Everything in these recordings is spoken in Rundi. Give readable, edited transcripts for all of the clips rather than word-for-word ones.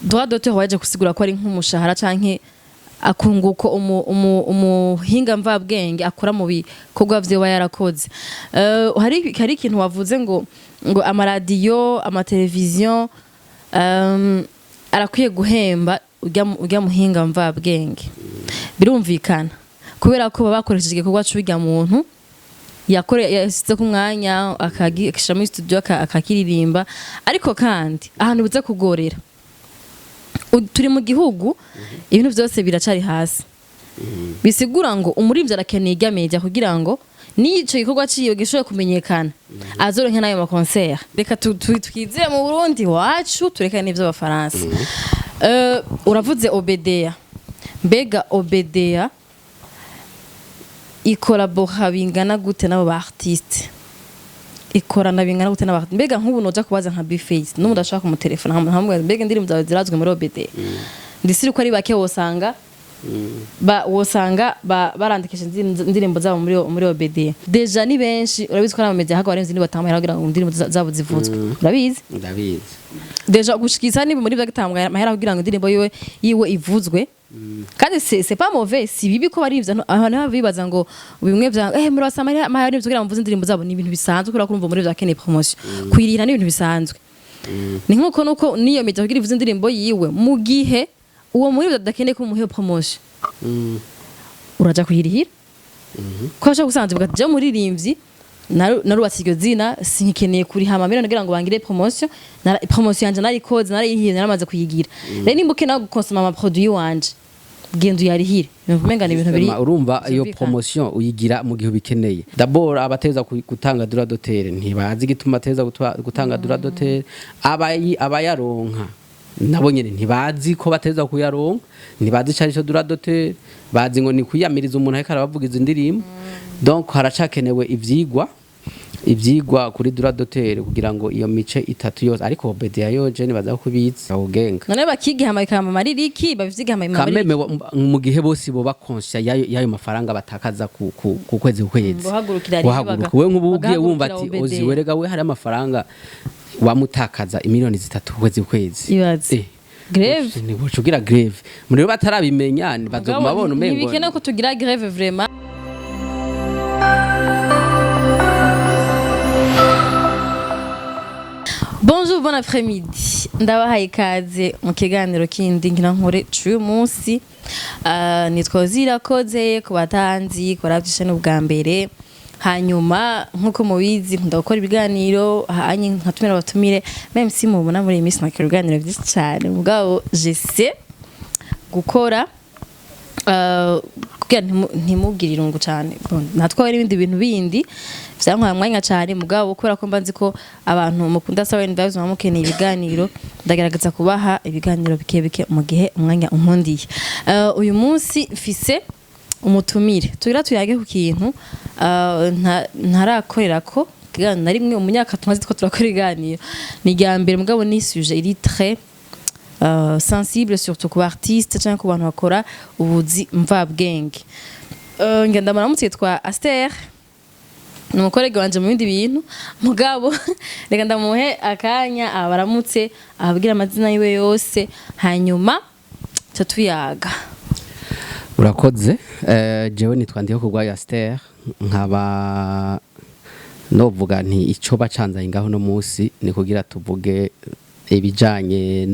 Droit d'auteur waje gusigura ko ari nk'umushahara canke akunguko umuhinga mvabwenge akora mu bikorwa vyoba yarakoze. Hari ikintu wavuze ngo amaradiyo, amateleviziyo arakwiye guhemba urya muhinga mvabwenge. Birumvikana kubera ko baba bakoresheje igikorwa c'urya muntu yakore, yasize ku mwanya akagishira muri studio, akakiririmba. Ariko kandi ahantu bize kugorera, turi mu gihugu ibintu byose biracari hasi, bisigura ngo umuririmbyi arakeneye irya media kugira ngo n'ico gikorwa ciwe gishobore kumenyekana, azoronke n'ayo ma concert. Reka twizire mu Burundi wacu, tureke n'ivyo abafaransa. Uravuze OBDA. Mbega OBDA ikolabora bingana gute n'abo ba artiste? Ikorana bingana gute n'aba? Mbega nk'ubu noja kubaza nka B-Face, n'ubu ndashaka kumutelefona nkamubwira: "Mbega indirimbo zawe zirazwi muri OBDA?" Ndisiri ko ari bake wosanga ba wosanga barandikisha indirimbo zabo muri OBDA. Déjà ni benshi, urabizi ko n'ama media hago barenze ni batanga amahera kugira ngo indirimbo zabo zivuzwe, urabizi? Ndabizi. Déjà gushikisa niba muri byagitanga amahera kugira ngo indirimbo yiwe ivuzwe. Kandi c'est pas mauvais, si bibi ko barivya. Abantu baba bibaza ngo bimwe vya murasa amahera kugira ngo mvuze indirimbo zabo. Ni ibintu bisanzwe kubera ko urumva muri vyakeneye promotion, kwirira ni ibintu bisanzwe. Ni nkuko nuko niyo media kugira ivuze indirimbo yiwe, mu gihe uwo muri adakeneye ko umuhe promotion, uraja kuyirihira ko ashobora gusanzwe uvuga ati: "Je muririmbyi narubatse iryo zina, sinkikeneye kuriha amamiliyoni kugira ngo bangire promotion. Promotion yanje narikoze, narayihiye, naramaze kuyigira. Rero nimba ukeneye gukonsoma ama produit wanje, genda uyarihire." Numva umenga ni ibintu biri Urumva iyo vyumvikana. Promotion uyigira mu gihe ubikeneye. D'abord abateza gutanga droit d'auteur ntibazi igituma ateza gutanga droit d'auteur. Abayaronka nabo nyene ntibazi ko bateza kuyaronka, ntibazi ico arico droit d'auteur. Bazi ngo ni kwiyamiriza umuntu ariko arabavugiza indirimbo. Donc haracakenewe ivyigwa kuri droit d'auteur kugira ngo iyo mice itatu yose. Ariko OBDA yo je nibaza ko ibizi awugenga. None bakigiha ikama maririki bavyiga Kameme mu gihe bose boba conscient y'ayo mafaranga batakaza ku kwezi ku kwezi. Guhagurukira rimwe. Guhaguruka we nk'ubu ugiye wumva ati bagahagurukira ozi OBDA. Werega we hari amafaranga wamutakaza imiliyoni 3 ku kwezi ku kwezi. Ibaze. Grève. Ni ugira grève muri bo batarabimenya bazoguma babona umengo Ntibikenewe ko tugira grève vraiment. Bonjour, bon après-midi. Ndabahaye ikaze mu kiganiro kindi ngira nkore c'uyu munsi. Nitwa Zirakoze ku batanzi, ku baravyishe n'ubwa mbere. Hanyuma nk'uko mubizi, nkunda gukora ibiganiro hanye nkatumira abatumire, même si mubona muri iyi minsi nakora ibiganiro vyinshi cane, mugabo j'essaie gukora kugira ntimugire irungu cane. Bon, natwawe n'ibindi bintu bindi vyantwaye umwanya cane, mugabo kubera ko mba nzi ko abantu mukunda Sawa and Vibes muba mukeneye ibiganiro, ndagerageza kubaha ibiganiro bike bike mu gihe umwanya unkundiye. Uyu munsi mfise umutumire tugira tuyage ku kintu ntarakorerako ikiganiro na rimwe. Umunyaka tumaze two turakora ibiganiro, ni irya mbere, mugabo ni sujet iri très sensible, surtout ku artiste cyangwa ku bantu bakora ubuzi mvabwenge. Ngenda muramutse, yitwa Aster, ni umu collègue wanje mu bindi bintu, mugabo reka ndamuhe akanya abaramutse, ababwira amazina yiwe yose, hanyuma ca tuyaga. Urakoze. Jewe nitwa Ndiho Kubwayo Aster, nkaba novuga nti ico bacanzanye ngaho no munsi ni kugira tuvuge ibijanye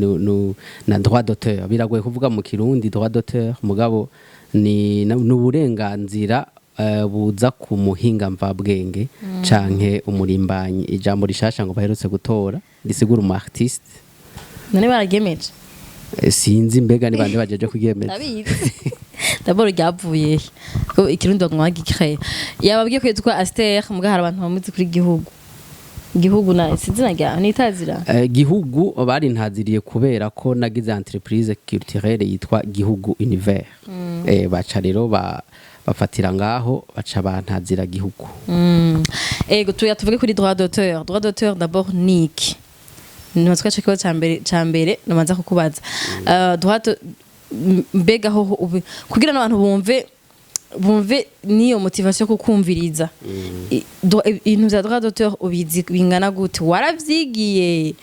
na droit d'auteur. Biragoye kuvuga mu Kirundi droit d'auteur, mugabo ni n'uburenganzira buza ku muhinga mvabwenge canke umurimbanyi, ijambo rishasha ngo baherutse gutora risigura umu artiste. None bararyemeje? Sinzi mbega ni bande bajeje kuryemeza. Ndabizi. D'abord ryavuye he? Ko ikirundi baguma bagikeye. Yababwiye ko yitwa Aster, muga hari abantu bamuzi kuri Gihugu. Gihugu na si izina ryawe nitazira? Gihugu barintaziriye kubera ko nagize entreprise culturelle yitwa Gihugu Univers. Baca rero bafatira ngaho, baca bantazira Gihugu. Ego, tuya tuvuge kuri droit d'auteur. Droit d'auteur d'abord ni iki? Nibatwa ico kibazo ca mbere nobanza kukubaza. Droit mbega ho kugira n'abantu bumve niyo motivation yo kukumviriza. Ibintu vya droit d'auteur ubizi bingana gute? Waravyigiye?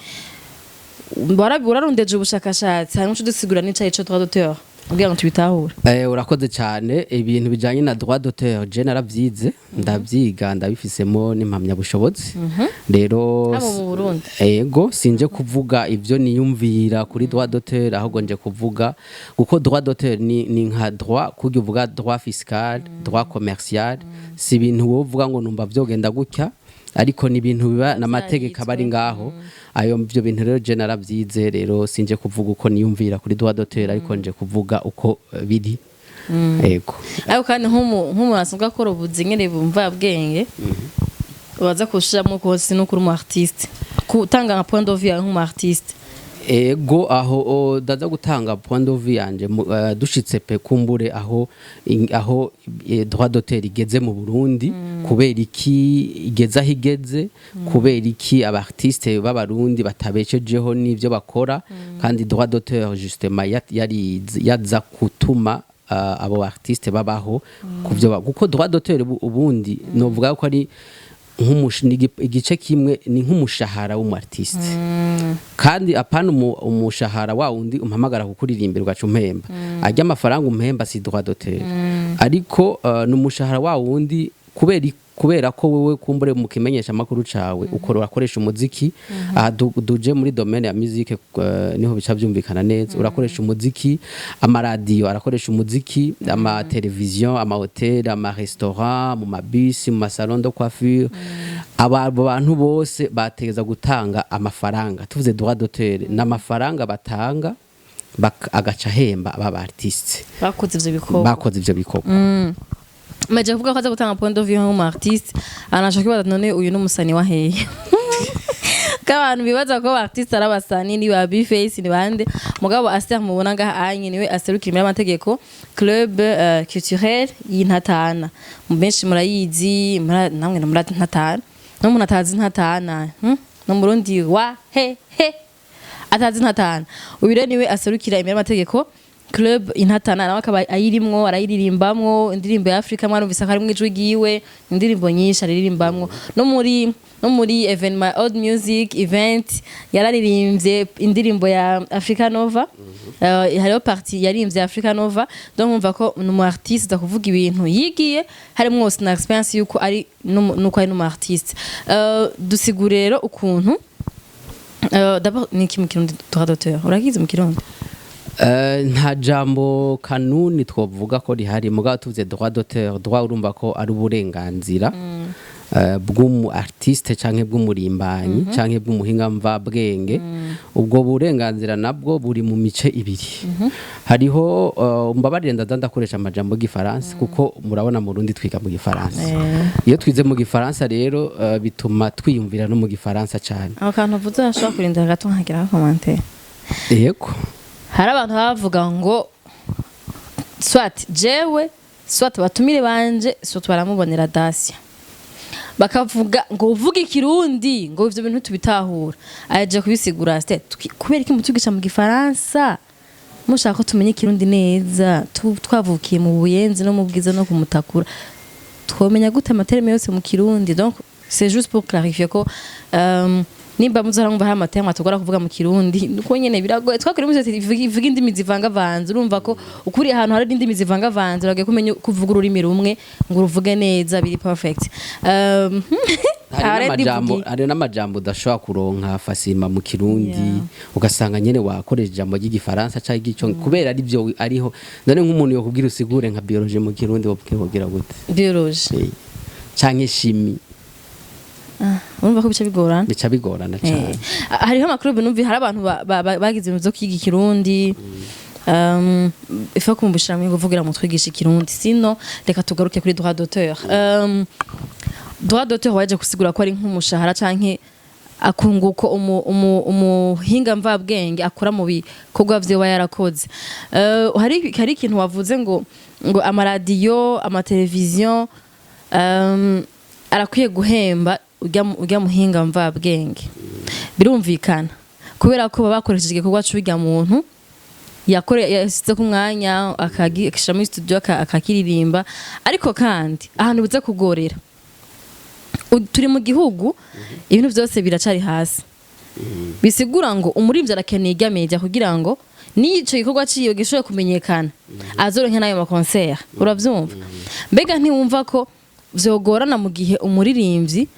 Wararundeje ubushakashatsi, hanyuma uca udusigura n'ico arico droit d'auteur kugira ngo tubitahure. Urakoze cyane. Ibintu bijanye na droit d'auteur, je naravyize, ndavyiga, ndabifisemo n'impamyabushobozi rero. Haba mu Burundi? Ego, sinje kuvuga ivyo niyumvira kuri droit d'auteur, ahubwo nje kuvuga kuko droit d'auteur ni nka droit kurya uvuga droit fiscal, droit commercial. Si ibintu wowe uvuga ngo numva vyogenda gutya, ariko ni ibintu biba n'amategeko aba ari ngaho. Ayo ivyo bintu rero je naravyize, rero sinje kuvuga uko niyumvira kuri droit d'auteur, ariko nje kuvuga uko biri. Ego. Ariko kandi nk'umuntu asanzwe akora ubuzi nyene bumva bwenge baza kushiramo kose no kuri umu artiste, gutanga nka point de vue yawe nk'umu artiste. Ego, aho ndaza gutanga point de vue yanje dushitse pe kumbure aho aho droit d'auteur igeze mu Burundi, kubera iki igeze aho igeze, kubera iki aba artiste b'abarundi batabeshejeho n'ivyo bakora, kandi droit d'auteur justement yari yaza gutuma abo artiste babaho kuvyo kuko droit d'auteur ubundi novuga ko ari igice kimwe, ni nk'umushahara w'umu artiste, kandi apana umushahara wa wundi umpamagara kukuririmbira ugaca umpemba. Arya amafaranga umpemba si droit d'auteur, ariko ni umushahara wa wundi kubera ko wewe kumbure mu kimenyesha makuru cawe ukora, urakoresha umuziki. Aha duje muri domaine ya musique, niho bica byumvikana neza. Urakoresha umuziki, amaradiyo arakoresha umuziki, ama television, ama hotel, ama restaurant, mu mabisi, mu ma salon de coiffure. Aba bantu bose bategeza gutanga amafaranga. Tuvuze droit d'auteur, n'amafaranga batanga agaca ahemba aba artiste bakoze ivyo bikorwa. Bakoze ivyo bikorwa. Maje kuvuga ko aza gutanga point de vue nk'umu artiste, anashaka kwibaza: none uyu n'umusani wa hehe? Ko abantu bibaza ko artiste ari abasani, ni ba B-Face, ni bande? Mugabo Aster mubona ngaha anye niwe aserukira imbere y'amategeko club culturel y'Intatana. Mu benshi murayizi, namwe muri Ntatana. No umuntu atazi Ntatana, No Murundi wa he he atazi Ntatana? Uyu rero niwe aserukira imbere y'amategeko club Intatana, nawe akaba ayirimwo, arayiririmbamwo indirimbo ya Afrika. Mwarumvise ko harimwo ijwi ryiwe, indirimbo nyinshi aririmbamwo. No muri événement Old Music event yararirimbye indirimbo ya Africa Nova. Hariho partie yaririmbye Africa Nova. Donc mwumva ko ni umu artiste, kuvuga ibintu yigiye harimwo wose na experience yuko ari nuko ari n'umu artiste. Dusigure rero ukuntu, d'abord ni iki mu Kirundi droit d'auteur? Urakizi mu Kirundi? Nta jambo kanuni twovuga ko rihari, mugabo tuvuze droit d'auteur, droit urumva ko ari uburenganzira bw'umu artiste canke bw'umurimbanyi canke bw'umuhinga mvabwenge. Ubwo burenganzira nabwo buri mu mice ibiri. Hariho mbabarire, ndaza ndakoresha amajambo y'igifaransa kuko murabona mu Burundi twiga mu gifaransa. Iyo twize mu gifaransa rero, bituma twiyumvira no mu gifaransa cane. Aho kantu uvuze urashobora kurindira gato nkagira commentaire? Yego. Hari abantu bavuga ngo soit jewe, soit abatumire banje, soit baramubonera Dacia, bakavuga ngo uvuge ikirundi, ngo ivyo bintu tubitahura. Aje kubisigura kubera iki mutugisha mu gifaransa mushaka ko tumenya ikirundi neza? Twavukiye mu Buyenzi no mu Bwiza no kumutakura, twomenya gute ama termes yose mu Kirundi? Donc c'est juste pour clarifier ko nimba muzora mwumva hari ama termes atugora kuvuga mu Kirundi, nuko nyene biragoye. Twakora muze ivuga indimi zivangavanze, urumva ko ukuri ahantu hari indimi zivangavanze uragiye kumenya kuvuga ururimi rumwe ngo uruvuge neza biri perfect. Hari n'amajambo, hari n'amajambo udashobora kuronka facilement mu Kirundi, ugasanga nyene wakoresha ijambo ry'igifaransa canke iry'icongereza kubera ari byo ariho. None nk'umuntu yokubwira usigure nka biologie mu Kirundi, wobwira gute? Biologie? Canke chimie. Urumva ko bica bigorana. Bica bigorana cane. Hariho amakuru numvi hari abantu bagize ibintu vyo kwiga ikirundi, ifa kumbishira mu kuvugira mu twigisha ikirundi. Sino reka tugaruke kuri droit d'auteur. Droit d'auteur waje gusigura ko ari nk'umushahara canke akunguko umuhinga mvabwenge akora mu bikorwa vyiwe yarakoze. Hari ikintu wavuze ngo amaradiyo, amateleviziyo arakwiye guhemba urya muhinga mvabwenge. Birumvikana kubera ko baba bakoresheje igikorwa c'urya muntu yakore yasize ku mwanya akagishira muri studio akakiririmba. Ariko kandi ahantu biza kugorera, turi mu gihugu ibintu byose biracari hasi. Bisigura ngo umuririmbyi arakeneye irya media kugira ngo n'ico gikorwa ciwe gishobore kumenyekana, azoronke n'ayo ma concert. Uravyumva? Mbega ntiwumva ko vyogorana mu gihe umuririmbyi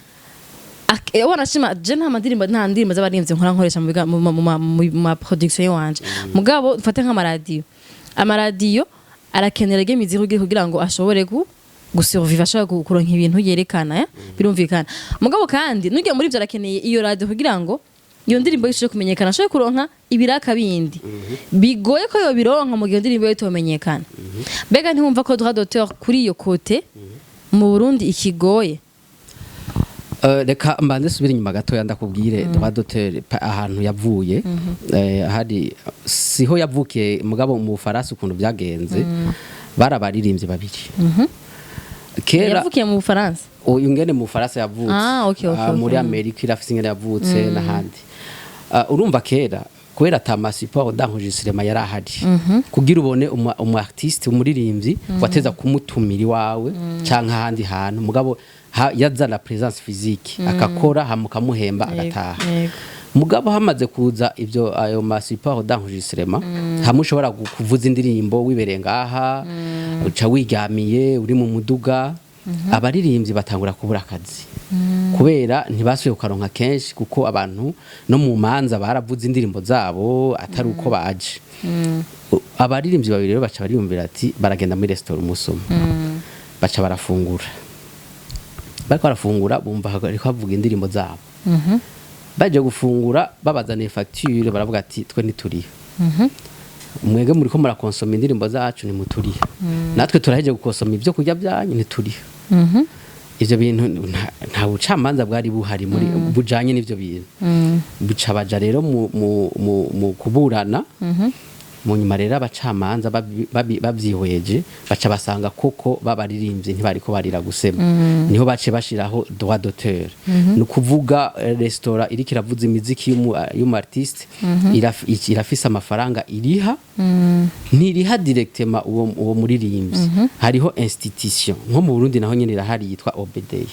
wanashima je nta ndirimbo z'abaririmbyi nkora nkoresha mu biga- mu ma- mu ma- mu ma production yanje, mugabo mfate nk'amaradiyo, amaradiyo arakenera imiziki kugira ngo ashobore gusurvive, ashobore kuronka ibintu yerekana, eh? Birumvikana. Mugabo kandi nugiye muri ivyo, arakeneye iyo radio kugira ngo iyo ndirimbo ishobore kumenyekana, ashobore kuronka ibiraka bindi bigoye ko yobironka mu gihe iyo ndirimbo yo itomenyekana. Mbega ntiwumva ko droit d'auteur kuri iyo côté mu Burundi ikigoye? Reka mbanze subira inyuma gatoya, ndakubwire droit d'auteur ahantu yavuye. Hari siho yavukiye, mugabo mu Bufaransa ukuntu byagenze, barabaririmbye babiri kera. Yavukiye mu Bufaransa? Uyu ngene mu Bufaransa yavutse. Ah, okay. Muri Amerika irafise ingene yavutse n'ahandi. Urumva kera, kubera ata ma support d'enregistrement yari ahari, kugira ubone umu artiste, umuririmbyi, wateza kumutumira iwawe canke ahandi hantu, mugabo yazana présence physique, akakora, hama ukamuhemba, agataha. Mugabo hamaze kuza ibyo, ayo ma support d'enregistrement, hamwe ushobora kuvuza indirimbo wibereye ngaha, uca wiryamiye, uri mu muduga, abaririmbyi batangura kubura akazi kubera ntibasubiye kukaronka kenshi, kuko abantu no mu manza baravuze indirimbo zabo atari uko baje. Abaririmbyi babiri rero baca bariyumvira ati, baragenda muri restaurant umunsi umwe, baca barafungura. Bariko barafungura, bumva bariko bavuga indirimbo zabo. Baje gufungura, babazaniye facture, baravuga ati: "Twe ntituriyo, mwebwe muriko murakonsoma indirimbo zacu, ntimuturiyo. Natwe turaheje gukonsoma ibyo kurya byanyu, ntituriyo." Ivyo bintu nta bucamanza bwari buhari muri bujanye n'ivyo bintu. Buca baja rero mu kuburana. Mu nyuma rero abacamanza bavyihweje, baca basanga koko babaririmbyi ntibariko barira gusema. Niho bace bashiraho droit d'auteur. Ni ukuvuga restaurant iriko iravuza imiziki y'umu artiste irafise amafaranga iriha. Ntiriha directement uwo muririmbyi, hariho institution. Nko mu Burundi naho nyene irahari, yitwa OBDA.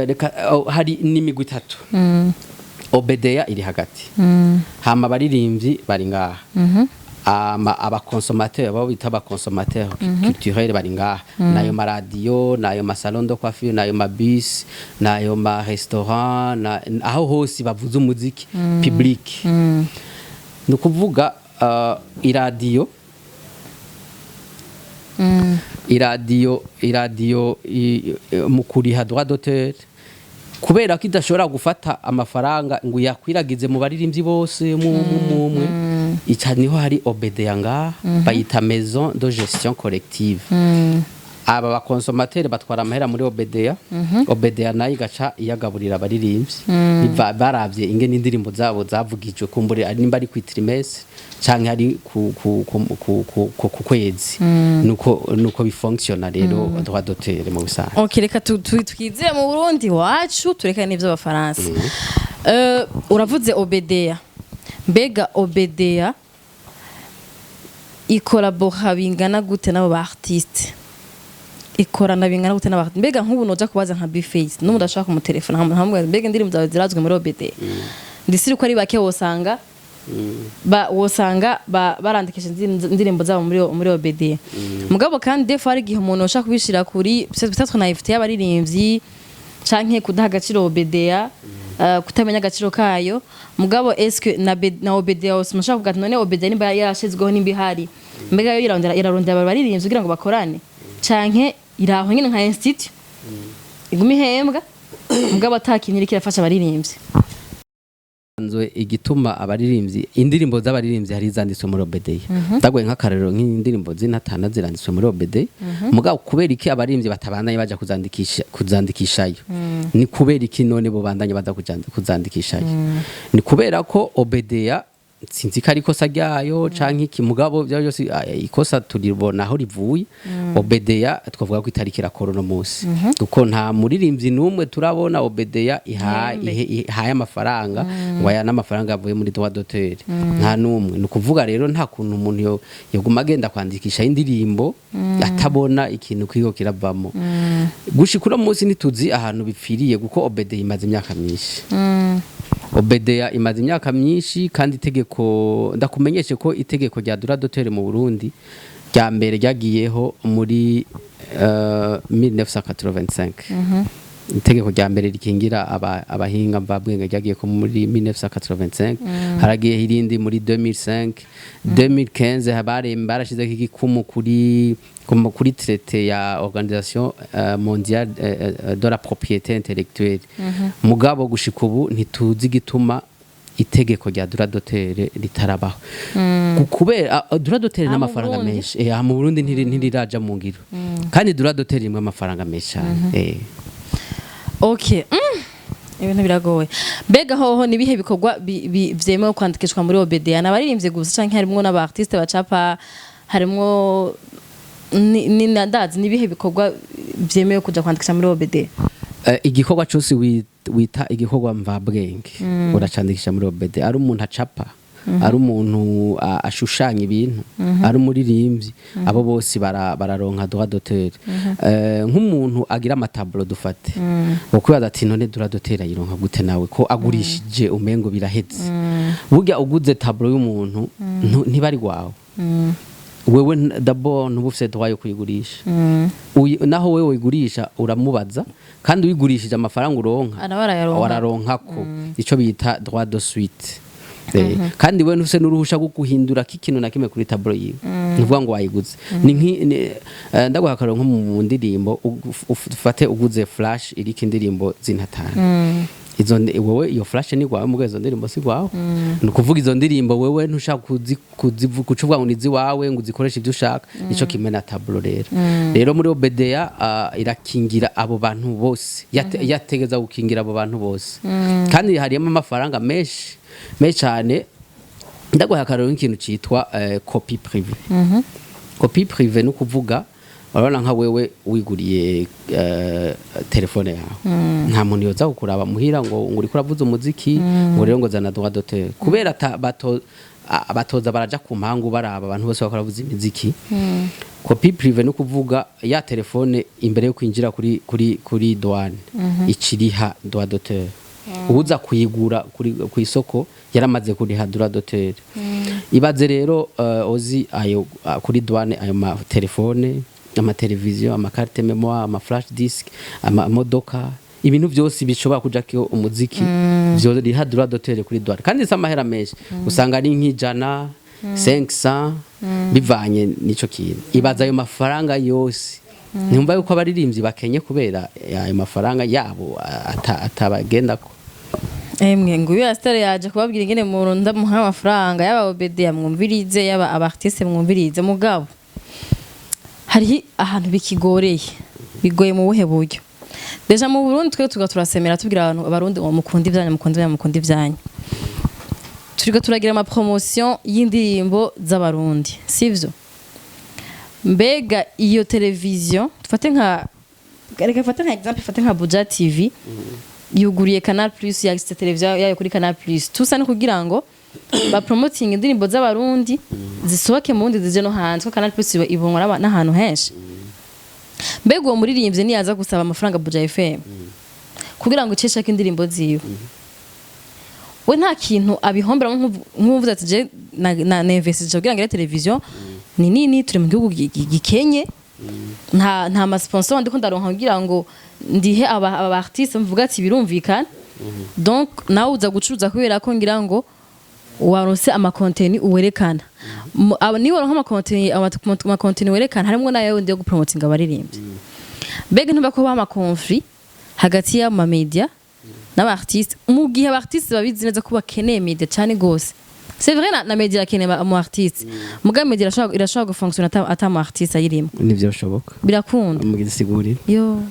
Reka, oh, hari n'imigwi itatu. OBDA iri hagati, hama abaririmbyi bari ngaha, ama aba consommateur, abo bita aba consommateur culturel, bari ngaha, nayo maradiyo, nayo ma salon de coiffure, nayo ma bus, nayo ma restaurant, aho hose bavuza umuziki public. Ni ukuvuga iradiyo mu kuriha droit d'auteur, kubera ko idashobora gufata amafaranga ngo yakwiragize mu baririmbyi bose mumwe, ica niho hari OBDA ngaha, bayita maison de gestion collective. Aba ba consommateur batwara amahera muri OBDA, OBDA nayo igaca iyagaburira abaririmbyi. Baravye ingene indirimbo zabo zavugijwe, kumbure ari nimba ari ku trimestre canke ari ku kwezi. Nuko bifonctiona rero droit d'auteur mu bisanzwe. Ok, reka twizire mu Burundi wacu, tureke n'ivyo abafaransa. Uravuze OBDA. Mbega OBDA ikolabora bingana gute n'abo ba artiste? Ikorana bingana gute n'aba? Mbega nk'ubu noja kubaza nka B-Face, n'ubu ndashaka kumutelefona nkamubwira: "Mbega indirimbo zawe zirazwi muri OBDA?" Ndisiri ko ari bake wosanga ba wosanga barandikisha indirimbo zabo muri OBDA. Mugabo kandi des fois hari igihe umuntu ushaka kubishira kuri peut-être naïveté y'abaririmbyi canke kudaha agaciro OBDA, kutamenya agaciro kayo. Mugabo est-ce que na OBDA wose mushaka kuvuga ati: "None OBDA nimba yarashizweho, nimba ihari, mbega yo irarondera abaririmbyi kugira ngo bakorane, canke iraho nyene nka institut iguma ihembwa, mugabo atakintu iriko irafasha abaririmbyi?" Nzwe igituma abaririmbyi, indirimbo z'abaririmbyi hari izanditswe muri OBDA. Ndagoye nk'akarero, nk'indirimbo z'intatana ziranditswe muri OBDA. Mugabo kubera iki abaririmbyi batabandanye baja kuzandikishayo? Ni kubera iki none bo bandanye baza kuzandikishayo? Ni kubera ko OBDA, sinzi ko ari ikosa ryayo canke iki, mugabo byo byose ikosa turibona aho rivuye. OBDA twavuga ko itariki irakora uno munsi, kuko nta muririmbyi n'umwe turabona OBDA Ihembe. ihaye amafaranga ngo aya n'amafaranga yavuye muri droit d'auteur. Nta n'umwe. Ni ukuvuga rero nta kuntu umuntu yoguma agenda kwandikisha indirimbo atabona ikintu kiho kiravamo. Gushika uno munsi ntituzi ahantu bipfiriye, kuko OBDA imaze imyaka myinshi. OBDA imaze imyaka myinshi, kandi itegeko, ndakumenyeshe ko itegeko rya droit d'auteur mu Burundi rya mbere ryagiyeho muri 1985. Itegeko rya mbere rikingira abahinga mvabwenge ryagiye ko muri 1985, haragiye irindi muri 2005, 2015 barashizeho igikumu kuri traité ya Organisation mondiale de la propriété intellectuelle. Mugabo gushika ubu ntituzi igituma itegeko rya droit d'auteur ritarabaho. Kubera droit d'auteur Aha mu n'amafaranga Burundi? menshi. Aha mu Burundi ntiriraja mu ngiro, kandi droit d'auteur rimwe amafaranga menshi cyane. Okay. Ibintu biragoye. Mbega hoho ni ibihe bikorwa vyemewe kwandikishwa muri OBDA? N'abaririmbyi gusa canke harimwo n'aba artiste bacapa, harimwo ni ndazi, ni ibihe bikorwa vyemewe kuja kwandikisha muri OBDA? Igikorwa cyose wita igikorwa mvabwenge uracandikisha muri OBD. Ari umuntu acapa, ari umuntu ashushanya ibintu, ari umuririmbyi, abo bose bararonka droit d'auteur. Nk'umuntu agira ama tableau, dufate, ukwibaza ati: "None droit d'auteur ayironka gute nawe ko agurishije umengo biraheze?" Burya uguze tableau y'umuntu, ntibari gwawe wewe. D'abord ntuba ufise droit yo kuyigurisha. Naho wewe uyigurisha uramubaza, kandi uyigurishije amafaranga uronka Araba arayaronka. Wararonkako ico bita droit de suite. Kandi we ntufise n'uruhusha rwo guhindura k'ikintu na kimwe kuri tableau yiwe, ntuvuga ngo wayiguze. Ni nki ndaguha akarorero nko mu ndirimbo, ufate uguze flash iriko indirimbo zintatanu, izo wowe iyo flash ni gwawe, muga izo ndirimbo si gwawe. Ni ukuvuga izo ndirimbo wewe ntushaka kuca uvuga ngo ni iziwawe, ngo uzikoreshe ibyo ushaka. Nico kimwe na tableau. Rero muri OBDA irakingira abo bantu bose. Yategeza gukingira abo bantu bose, kandi harimo amafaranga menshi menshi cyane. Ndaguha akarorero nk'ikintu citwa copie privée. Copie privée ni ukuvuga, urabona nka wewe wiguriye telefone yawe, nta muntu yoza kukuraba muhira ngo uriko uravuza umuziki, ngo rero ngo zana droit d'auteur, kubera batoza baraja ku mpangu baraba abantu bose bakora bavuza imiziki. Copie privée ni ukuvuga ya telefone imbere yo kwinjira kuri douane iciriha droit d'auteur. Uza kuyigura kuri ku isoko yaramaze kuriha droit d'auteur. Ibaze rero ozi ayo kuri douane, ayo ma telefone, amateleviziyo, ama carte mémoire, ama flash disk, amamodoka, ibintu byose bishobora kujako umuziki vyo riha droit d'auteur kuri douane. Kandi si amahera menshi, usanga ari nk'ijana, 500, bivanye n'ico kintu. Ibaza ayo mafaranga yose. Ntumva yuko abaririmbyi bakenye kubera ayo mafaranga yabo atabagendako. Emwe, ngo uyu Asitari yaje kubabwira ingene murunda muha amafaranga, yaba OBDA mwumvirize, yaba aba artiste mwumvirize. Mugabo hariho ahantu bikigoreye. Bigoye mu buhe buryo? Déjà mu Burundi twe tuga turasemera, tubwira abantu, abarundi, ngo mukunda ibyanyu, mukunda ibyanyu, mukunda ibyanyu. Turiko turagira ama promotion y'indirimbo z'abarundi, sivyo? Mbega iyo televiziyo, dufate nka, reka fate nka exemple, fate nka Buja TV yuguriye Canal Plus, ya televiziyo yayo kuri Canal Plus, tusa no kugira ngo ba promoting indirimbo z'abarundi zisohoke mu bundi zije no hanze, ko Canal Plus ibonwa n'ahantu henshi. Mbega uwo muririmbyi niyaza gusaba amafaranga Buja FM kugira ngo iceshake indirimbo ziwe, we nta kintu abihomberamo? Nk'uvuze ati je na investissement kugira ngo ire televiziyo ni nini, turi mu gihugu gikenye, nta ma sponsor ndiko ndaronka kugira ngo ndihe aba artiste, mvuga ati birumvikana. Donc nawe uza gucuruza kubera ko ngira ngo waronse ama contenu uwerekana. Niba waronka ama contenu werekana, harimo nayo yo gupromotinga abaririmbyi. Mbega ntuba ko ama conflit hagati y'ama media n'aba artiste, mu gihe aba artiste babizi neza ko bakeneye media cyane gose? C'est vrai, na media irakeneye mu artiste, muga media irashobora gufonctionner ata mu artiste ayirimo. Nivyo bishoboka. Birakunda. Mugisigurire. Yo.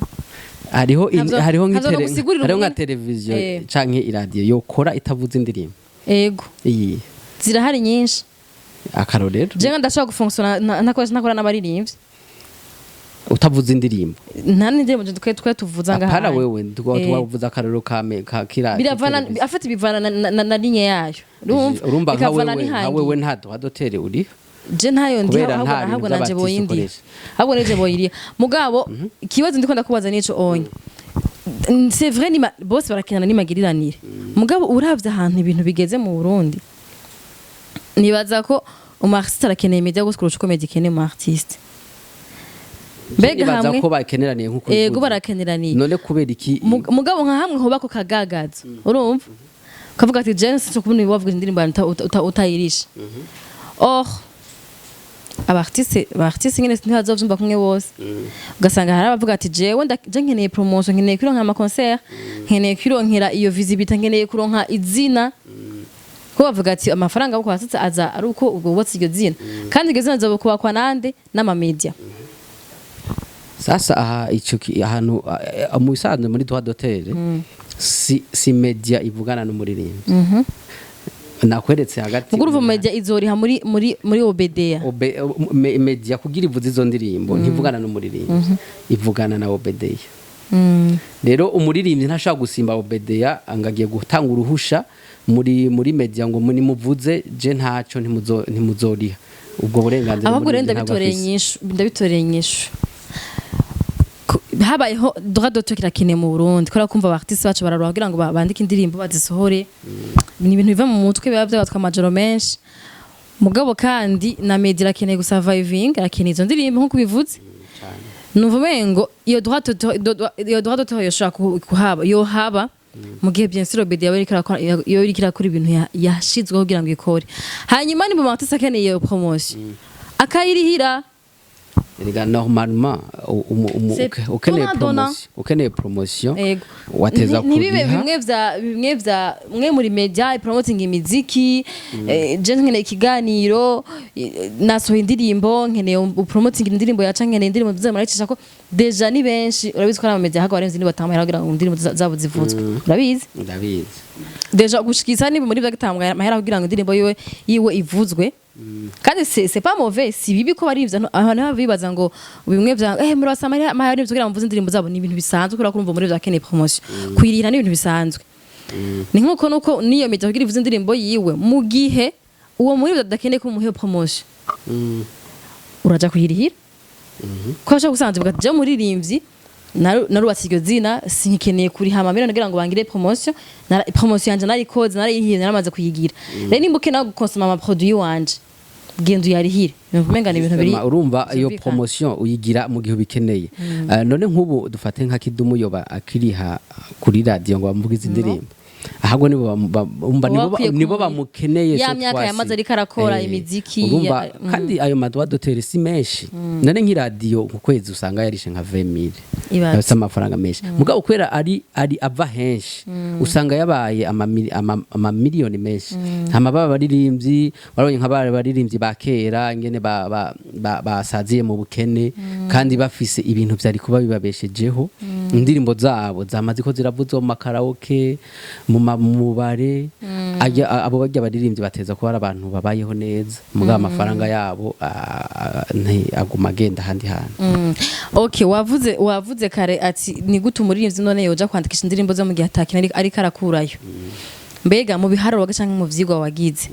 Hariho hariho Ntabwo nogusigurira hariho nka ubunini. televiziyo canke iradiyo yokora itavuza indirimbo? Ego. Iyi? Zirahari nyinshi. Akarorero? Jewe ndashobora gufonctionna ntakora n'abaririmbyi. Utavuza indirimbo? Nta n'indirimbo twe tuvuza ngaha. Apana wewe, twavuza akarorero ka kira Biravana televiziyo. Afite bivana na ligne yayo, urumva? Urumva nka Bikavana wewe nka n'ihangi. wewe nta droit d'auteur uri. Je ntayo ndi. Kubera Ahubwo nta bintu ahubwo nanje by'abartiste boyindi ukoresha. Ahubwo nije boyiriya. Mugabo ikibazo ndiko ndakubaza nico onye C'est vrai, bose barakenana n'imagiriranire, mugabo uravye ahantu ibintu bigeze mu Burundi, nibaza ko umu artiste arakeneye media gose kurusha uko media ikeneye umu artiste. Mbega Nibaza hamwe ko bakeneraniye nkuko ego ubivuze. Barakeneraniye. None kubera iki? Mugabo nka hamwe hoba ko kagagazo, urumva ukavuga ati je sinshobora kubona wavuga indirimbo yawe utayirisha. Or aba artiste nyene ntibazovyumva kumwe bose. Ugasanga hari abavuga ati jewe je nkeneye promotion, nkeneye kwironkera ama concert, nkeneye kwironkera iyo visibility, nkeneye kuronka izina, ko bavuga ati amafaranga yo kwasitse aza ari uko ubwo wubatse iryo zina, kandi iryo zina rizobukubakwa nande? N'ama media. Sasa aha ico ahantu mu bisanzwe muri droit d'auteur si media ivugana n'umuririmbyi, nakweretse hagati. Muguru media izoriha muri OBDA. Media kugira ivuze izo ndirimbo ntivugana n'umuririmbyi, ivugana na OBDA. Rero umuririmbyi ntashobora gusimba OBDA ngo agiye gutanga uruhusha muri media ngo nimuvuze, je ntaco, ntimuzoriha ubwo burenganzira. Ahubwo rero Umuririmbyi ntabwo ndabitoreye afise. inyishu, ndabitoreye inyishu. Habayeho droit d'auteur, kirakenewe mu Burundi, kubera kumva aba artiste bacu bararuha kugira ngo bandike indirimbo bazisohore. Ni ibintu biva mu mutwe, biba byabatwa amajoro menshi. Mugabo kandi na media irakeneye gusurviving, irakeneye izo ndirimbo nkuko ubivuze. Numva umengo iyo droit d'auteur yoshobora kuhaba, yohaba mu gihe bien sûr OBDA yaba iriko iyo iriko irakora ibintu yashizweho kugira ngo ikore. Hanyuma ni mu artiste akeneye iyo promotion akayirihira. Erega normalement C'est ukeneye donnant, donnant. promotion, ukeneye promotion Ego. wateza Ntibibe kuriha. bimwe vya mwe muri media promoting imiziki, je nkeneye ikiganiro, nasohoye indirimbo, nkeneye promoting indirimbo yaca, nkeneye indirimbo murayicisha ko déjà ni benshi. Urabizi ko ari ama media hago abarenzi ni batanga kugira ngo indirimbo zabo zivuzwe, urabizi? Ndabizi. Déjà gushikisa niba muri vyagitanga amahera kugira ngo indirimbo yiwe ivuzwe, kandi c'est pas mauvais, si bibi ko barivya. Abantu bibaza ngo bimwe vya murasa amahera kugira ngo muvuze indirimbo zabo, ni ibintu bisanzwe, kubera ko urumva muri vyakeneye promotion, kuyirira ni ibintu bisanzwe. Ni nkuko nuko niyo media kugira ivuze indirimbo yiwe, mu gihe uwo muri adakeneye ko umuhe promotion, uraja kuyirihira, ko ashobora gusanzwe uvuga ati je muririmbyi narubatse iryo zina, sinkeneye kuriha amamiliyoni kugira ngo bangire promotion. Promotion yanje narikoze, narayihiye, naramaze kuyigira. Rero nimba ukeneye gukonsoma ama produit wanje, genda uyarihire. Numva umenga ni ibintu biri Urumva iyo vyumvikana. promotion uyigira mu gihe ubikeneye. None nk'ubu dufate nka Kidumu, yoba akiriha kuri radio ngo bamuvuge izi ndirimbo? Ahubwo nibo umva nibo Bakwiye nibo bamukeneye Ya cette myaka fois-ci. yamaze ariko arakora imiziki, Urumva, kandi ayo ma droit d'auteur si menshi. None nk'iradiyo ku kwezi usanga yarishe nka 20,000. Ibaze. Afise amafaranga menshi, mugabo kubera ari ava henshi, usanga yabaye amamiliyoni menshi. Hama baba baririmbyi, warabonye nka ba baririmbyi ba kera ingene basaziye mu bukene, kandi bafise ibintu vyari kuba bibabeshejeho. Indirimbo zabo zamaze ko ziravuzwa mu makaraoke, mu bare. Abo barya baririmbyi bateza kuba ari abantu babayeho neza, mugabo amafaranga yabo aguma agenda ahandi hantu. Okay, wavuze kare ati ni gute umuririmbyi none yoja kwandikisha indirimbo zo mu gihe atakina ariko arakurayo? Mbega mu biharuro canke mu vyigwa wagize,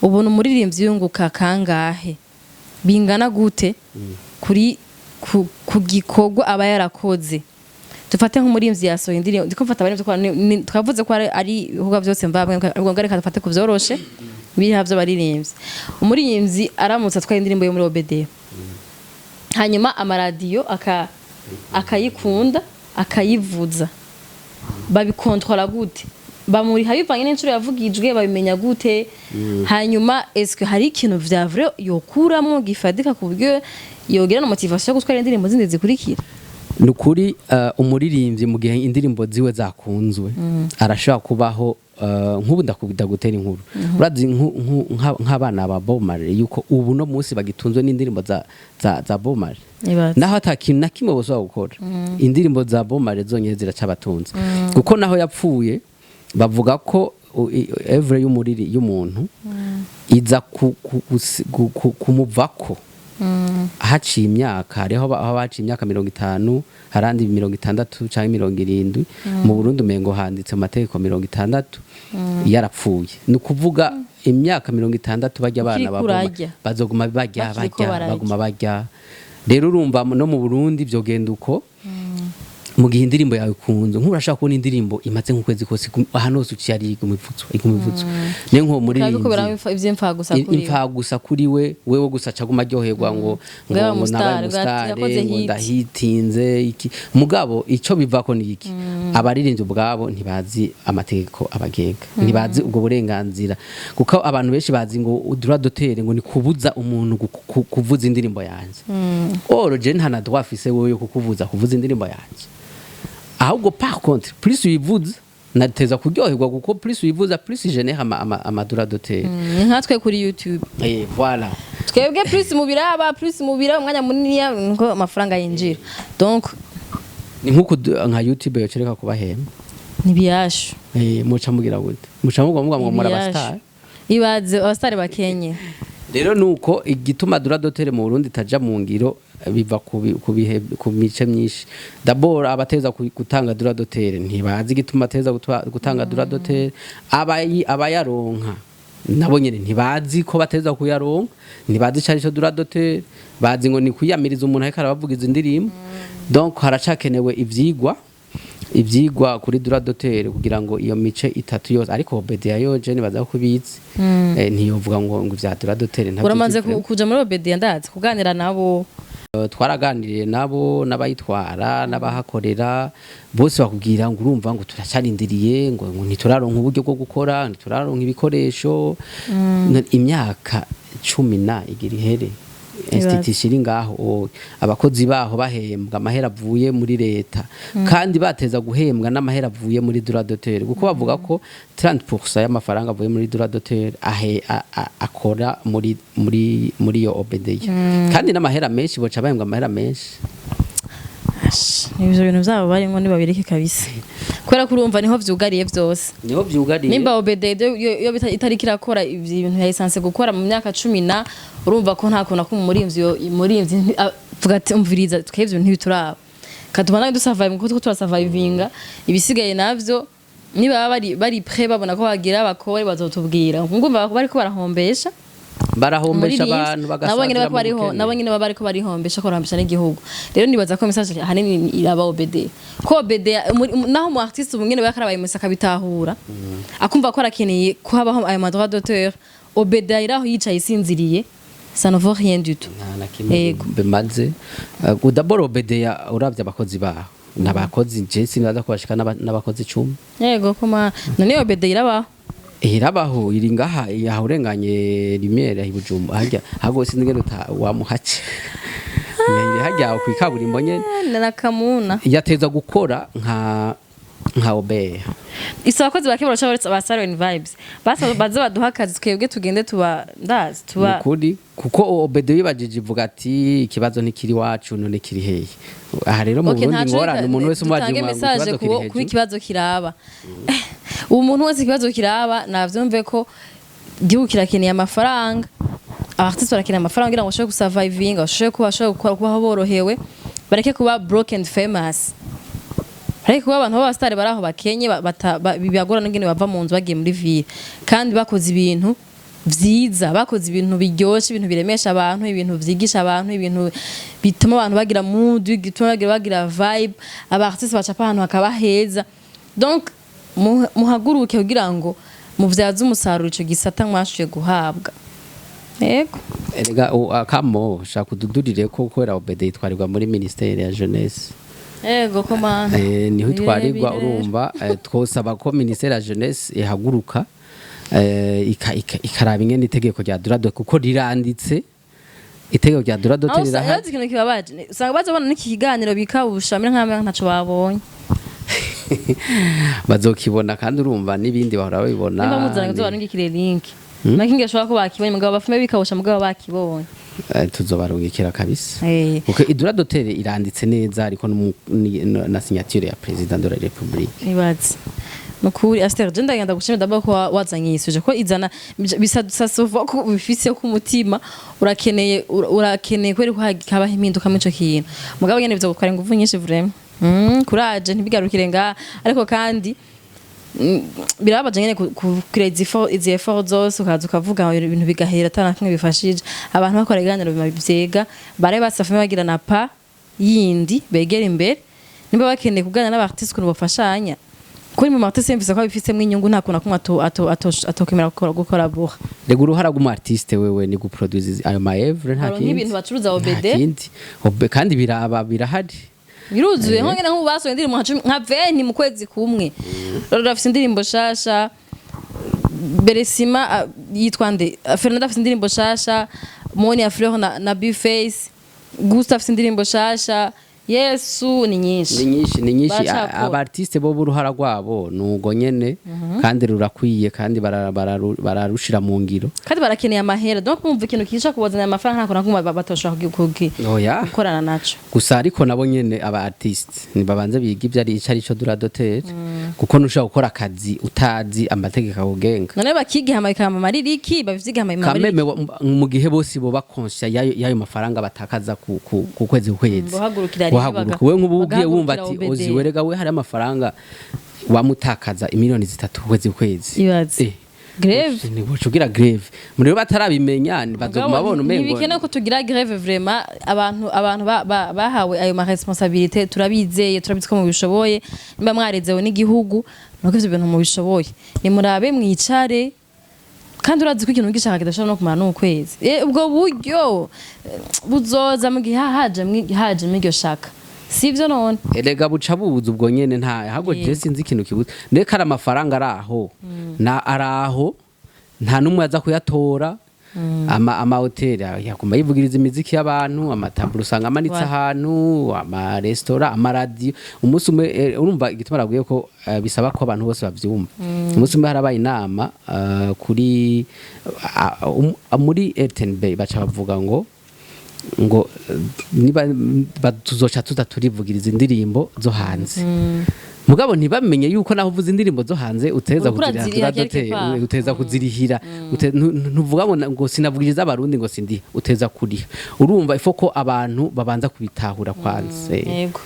ubona umuririmbyi yunguka kangahe, bingana gute kuri ku gikorwa aba yarakoze? Dufate nk'umuririmbyi yasohoye indirimbo, ndiko mfata abaririmbyi ko twavuze ko ari ibikorwa byose mvabwe, ubwo reka dufate ku vyoroshe biriha vy'abaririmbyi. Umuririmbyi aramutse atwaye indirimbo yo muri OBD, hanyuma amaradiyo akayikunda akayivuza, babikontrola gute? Bamuriha bivanye n'inshuro yavugijwe? Babimenya gute? Hanyuma eske hari ikintu vya vrai yokuramo gifadika ku buryo yogira na motivation yo gutwara indirimbo zindi zikurikira? Ni ukuri, umuririmbyi mu gihe indirimbo ziwe zakunzwe arashobora kubaho. Nk'ubu ndagutera inkuru. Urazi nk'abana ba Bob Marley yuko ubu no munsi bagitunzwe n'indirimbo za Bob Marley? Ibaze. Naho ata kintu na kimwe bosaba gukora, indirimbo za Bob Marley zonyine ziracabatunze, kuko naho yapfuye bavuga ko œuvre y'umuriri y'umuntu iza kumuvako haciye imyaka. Hariho aho baciye imyaka 50, harandi 60 canke 70. Mu Burundi umengo handitse mu mategeko 60 yarapfuye. Ni ukuvuga imyaka 60 barya abana Ukiriko baguma urarya. bazoguma barya. Bakiriko Barya. bararya. Baguma barya. Rero urumva no mu Burundi vyogenda uko. Mu gihe indirimbo yawe ikunzwe, nk'urashaka kubona indirimbo imaze nk'ukwezi kose ahantu hose uciye ari iguma ivuzwa, iguma ivuzwa, niyo nko muri Ukabikubera ivy'imfagusa kuri we. Imfagusa kuri we, wewe gusa acaguma aryoherwa ngo Ngo yabaye ngo nabaye umustar, ngo umustar, yakoze ngo hit. Ndahitinze iki. Mugabo ico bivako ni iki? Abaririmbyi ubwabo ntibazi amategeko abagenga, ntibazi ubwo burenganzira, kuko abantu benshi bazi ngo droit d'auteur ngo ni kubuza umuntu kuvuza indirimbo yanje. Or je nta na droit afise wewe yo kukubuza kuvuza indirimbo yanje. Ahubwo par contre, plus uyivuza nateza kuryoherwa, kuko plus uyivuza, plus génère ama droit d'auteur. Ni nkatwe kuri YouTube. Eh, voilà. Twebwe plus mubiraba, plus mubira umwanya munini, niko amafaranga yinjira. Donc Ni nkuko nka YouTube yocereka kubahemba. Ntibiyashu. Eh, muca mugira gute? Muca muvuga ngo muri abastar? Ibaze abastar bakenye. Rero nuko igituma droit d'auteur mu Burundi taja mu ngiro biva ku bihe, ku mice myinshi. D'abord, abateza gutanga droit d'auteur ntibazi igituma ateza gutanga droit d'auteur. Abayaronka nabo nyene ntibazi ko bateza kuyaronka, ntibazi ico arico droit d'auteur, bazi ngo ni kwiyamiriza umuntu ariko arabavugiza indirimbo. Donc haracakenewe ivyigwa kuri droit d'auteur kugira ngo iyo mice itatu yose. Ariko OBDA yo je nibaza ko ibizi, ntiyovuga ngo ivya droit d'auteur ntabyo. Uramaze kuja muri OBDA, ndazi kuganira nabo. Twaraganiriye nabo, n'abayitwara n'abahakorera bose bakubwira ngo urumva ngo turacarindiriye, ngo ntituraronka uburyo bwo gukora, ntituraronka ibikoresho. Imyaka 10 na igira ihere institution iri ngaho, abakozi baho bahembwa amahera avuye muri leta, kandi bateza guhembwa n'amahera avuye muri droit d'auteur, kuko bavuga ko 30% y'amafaranga avuye muri droit d'auteur ahe akora muri iyo OBDA, kandi n'amahera menshi boca bahembwa amahera menshi. Ash, ivyo bintu vyabo barimwo nibabireke kabisa, kubera ko urumva niho vyugariye vyose. Niho vyugariye. Nimba OBDA yo itariko irakora ivyo bintu ya essence gukora mu myaka 10 na urumva ko nta kuntu akuma umurimvyi avuga ati: "Umviriza, twebwe ivyo ntibituraba, katubana dusurvive kuko turasurvivinga." Ibisigaye navyo niba bari prêt, babona ko bagira bakore, bazotubwira. Ngumva bariko barahombesha Barahombesha umuririmbyi, abantu nabo nyene bagasazira bariko mu bariho bukene. Nabo nyene baba bariko barihombesha, ko barahombesha n'igihugu. Rero nibaza ko message ahanini iraba OBDA, ko OBDA naho mu artiste ubu nyene bakarabaye musa akabitahura, akumva ko arakeneye ko habaho ayo ma droit d'auteur, OBDA iraho yicaye isinziriye, ça ne vaut rien du tout. Nta na kimwe Yego. bimaze. D'abord OBDA, uravye abakozi baho n'abakozi, je sinibaza ko bashika n'abakozi 10. Yego, koma none OBDA irabaho? Irabaho, iri ngaha yaha urenganye Lumière i Bujumbura harya hago, sinzi ngene wamuhace iri harya ku ikaburimbo nyene. Na kamuna. Yateza gukora nka OBR. Isa abakozi bake barasha ba Siren Vibes basa baze baduha akazi, twebwe tugende tuba ndazi tuba. Nukuri, kuko OBDA wibajije ivuga ati: "Ikibazo ntikiri iwacu, none kiri hehe?" Aha rero mu Okay, Burundi ntaco, ngorane reka umuntu wese umubajije dutange ngo message ikibazo kiri kuba hejuru. Ikibazo kiraba ubu, umuntu wese ikibazo kiraba navyumve ko igihugu kirakeneye amafaranga, abartiste barakeneye amafaranga kugira ngo bashobore gusurvivinga, bashobore kuba bashobore gukora, kubaho borohewe, bareke kuba broke and famous, bareke kuba abantu b'abasitari bari aho bakenye, bibagora n'ingene bava mu nzu bagiye muri ville, kandi bakoze ibintu vyiza, bakoze ibintu biryoshe, ibintu biremesha abantu, ibintu vyigisha abantu, ibintu bituma abantu bagira mood, bituma bagira vibe. Aba artiste bacapa ahantu hakaba heza. Donc muhaguruke kugira ngo muvyaze umusaruro ico gisata mwashoboye guhabwa. Yego. Erega akamo shaka ududurire ko kubera OBDA itwarirwa muri ministère ya jeunesse. Yego, komanda. Niho itwarirwa. Birebire. Urumva, twosaba ko ministère ya jeunesse ihaguruka, ikaraba ingene itegeko rya droit, kuko riranditse, itegeko rya droit Aho rirahari. urazi ikintu kibabaje? Usanga bazabona n'iki kiganiro bikabusha mbere nk'aho ntaco babonye. Bazokibona kandi, urumva n'ibindi bahora babibona. Nimba muzana ngo tubarungikire link, nakinge ashobora ko bakibonye, mugabo bafume bikabusha, mugabo bakibonye. Tuzobarungikira kabisa. Eh. Kuko i droit d'auteur iranditse neza, ariko na signature ya président de la République. Ibaze nukuri. Aster, je ndagenda gushimira d'abord ko wazanye iyi sujet, ko izana bisa sasuva ko ubifise ku mutima, urakeneye urakeneye kweri ko habaho impinduka muri ico kintu, mugabo nyene bizogutwara ingufu nyinshi vraiment. Courage, ntibigarukire ngaha. Ariko kandi birababaje nyene kugira izi effort zose, ukaza ukavuga ibintu bigahera atana kimwe bifashije. Abantu bakora ibiganiro vyega bare basafume bagira na pa yindi begera imbere. Nimba bakeneye kuganira n'aba artiste ukuntu bafashanya, kuri mu artiste yumvise ko abifisemo inyungu, nta kuntu na kumwe atokemera gukora buha. Rega uruhara rw'umu artiste wewe ni guproduce ayo ma œuvre, nta Baronka kindi. ibintu bacuruza Nta OBD. kindi. Kandi biraba birahari. Biruzuye, nko ngene nk'ubu basohoye indirimbo nka 10, nka 20 mu kwezi kumwe. Rero afise indirimbo shasha Beresima, yitwa nde? Fernando afise indirimbo shasha, Monia Fleur na Bface, Gusta afise indirimbo shasha. Yesu, ni nyinshi. Ni nyinshi, ni nyinshi. Baracakora. Aba artiste bo uruhara rwabo nugo nyene, kandi rurakwiye, kandi bararushira mu ngiro. Kandi barakeneye amahera, donc bumva ikintu kisha kubazanira amafaranga, nta kuntu na kumwe batoshobora Oya. gukorana naco. Gusa ariko nabo nyene aba artiste nibabanze biga ibyo ari ico ari cyo droit d'auteur, kuko ntushobora gukora akazi utazi amategeko akugenga. None bakiga hama bikamamarira iki? Bavyiga hama bikamarira Kameme mu gihe bose boba conscient y'ayo mafaranga batakaza ku kwezi ku kwezi. Bohagurukira rimwe. Bohaguruka. We nk'ubu ugiye wumva ati Bagahagurukira ozi OBD. werega we hari amafaranga wamutakaza 3 miliyoni ku kwezi ku kwezi. Ibaze. Grève. Ugira grève muri batarabimenya, bazoguma babona umengo Ntibikenewe ko tugira grève vraiment. Abantu bahawe ayo ma responsabilité, turabizeye, turabizi ko mubishoboye. Nimba mwarezewe n'igihugu, nuko ivyo bintu mubishoboye. Nimurabe mwicare, kandi urazi ko ikintu gishaka kidashobora no kumara n'ukwezi. Ubwo buryo buzoza mu gihe haje mw'iryo shaka, sivyo none? Erega buca buza ubwo nyene, nta ahubwo je sinzi ikintu kibuze ndeka ari amafaranga araho na araho, nta n'umwe aza kuyatora. Ama hoteli yaguma yivugiriza imiziki y'abantu, amataburo usanga amanitse ahantu, amaresitora, amaradiyo. Umunsi umwe, urumva igituma nabwiye ko bisaba ko abantu bose bavyumva, umunsi umwe harabaye inama kuri muri RTNB, baca bavuga ngo niba tuzoca tuza turivugiriza indirimbo zo hanze, mugabo ntibamenye yuko naho uvuze indirimbo zo hanze uteza Uriko kuziriha. uraziriha quelque Turadoteye part. uteza kuzirihira. Ntuvuga ngo sinavugiriza abarundi ngo sindiha, uteza kuriha. Urumva ifo ko abantu babanza kubitahura kwanza. Yego.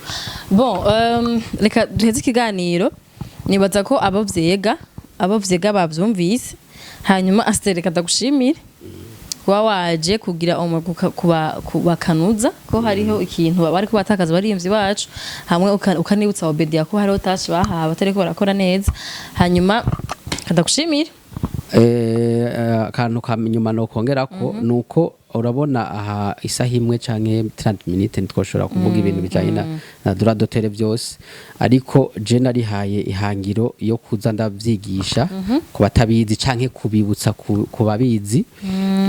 Bon, reka duheze ikiganiro. Nibaza ko abo vyega bavyumvise. Hanyuma Aster, reka ndagushimire kuba waje kugira kubakanuza ko hariho ikintu bari kubatakaza abaririmbyi bacu, hamwe ukanibutsa Obedia ko hariho tashi bahawe batariko barakora neza. Hanyuma kadagushimire. Akantu ka nyuma nokongera ko nuko urabona aha isaha imwe canke 30 minutes ntitwoshobora kuvuga ibintu bijanye na droit d'auteur byose, ariko je narihaye ihangiro yo kuza ndavyigisha ku batabizi canke kubibutsa ku babizi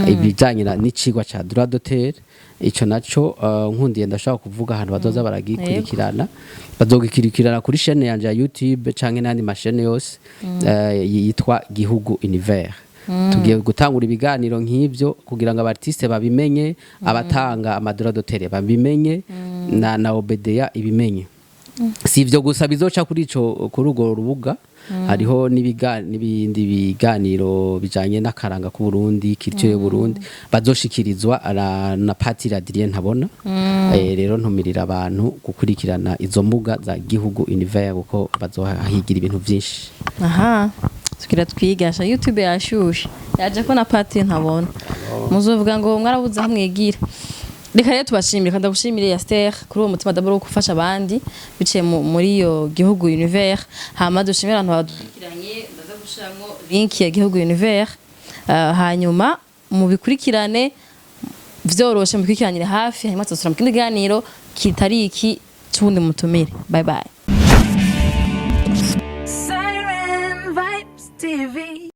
ibijanye n'icigwa ca droit d'auteur. Ico naco nkundiye ndashaka kuvuga ahantu bazoza baragikurikirana. Bazogikurikirana kuri chaîne yanje ya YouTube canke n'andi mashene yose yitwa Gihugu Univers. Tugiye gutangura ibiganiro nk'ivyo kugira ngo abartiste babimenye, abatanga ama droit d'auteur babimenye, na OBDA ibimenye. Si ivyo gusa bizoca kuri ico, kuri urwo rubuga, hariho n'ibindi biganiro bijanye n'akaranga k'u Burundi, culture y'u Burundi, bazoshikirizwa na Patiri Adrien Ntabona. Rero ntumirira abantu gukurikirana izo mbuga za Gihugu Univers kuko bazohigira ibintu vyinshi. Aha tugira twigasha YouTube yashushe, yaje ko na pati ntabona, muzovuga ngo mwarabuze aho mwigira. Reka rero tubashimire, kandi ndagushimire Yaster kuri uwo mutima d'abord wo gufasha abandi biciye muri iyo Gihugu Univers. Hama dushimire abantu badukurikiranye, ndaza gushiramwo link ya Gihugu Univers. Hanyuma mubikurikirane vyoroshe, mubikurikiranire hafi. Hanyuma tuzosubira mu kindi kiganiro kitari iki c'uwundi mutumire. Bye bye. Siren Vibes TV.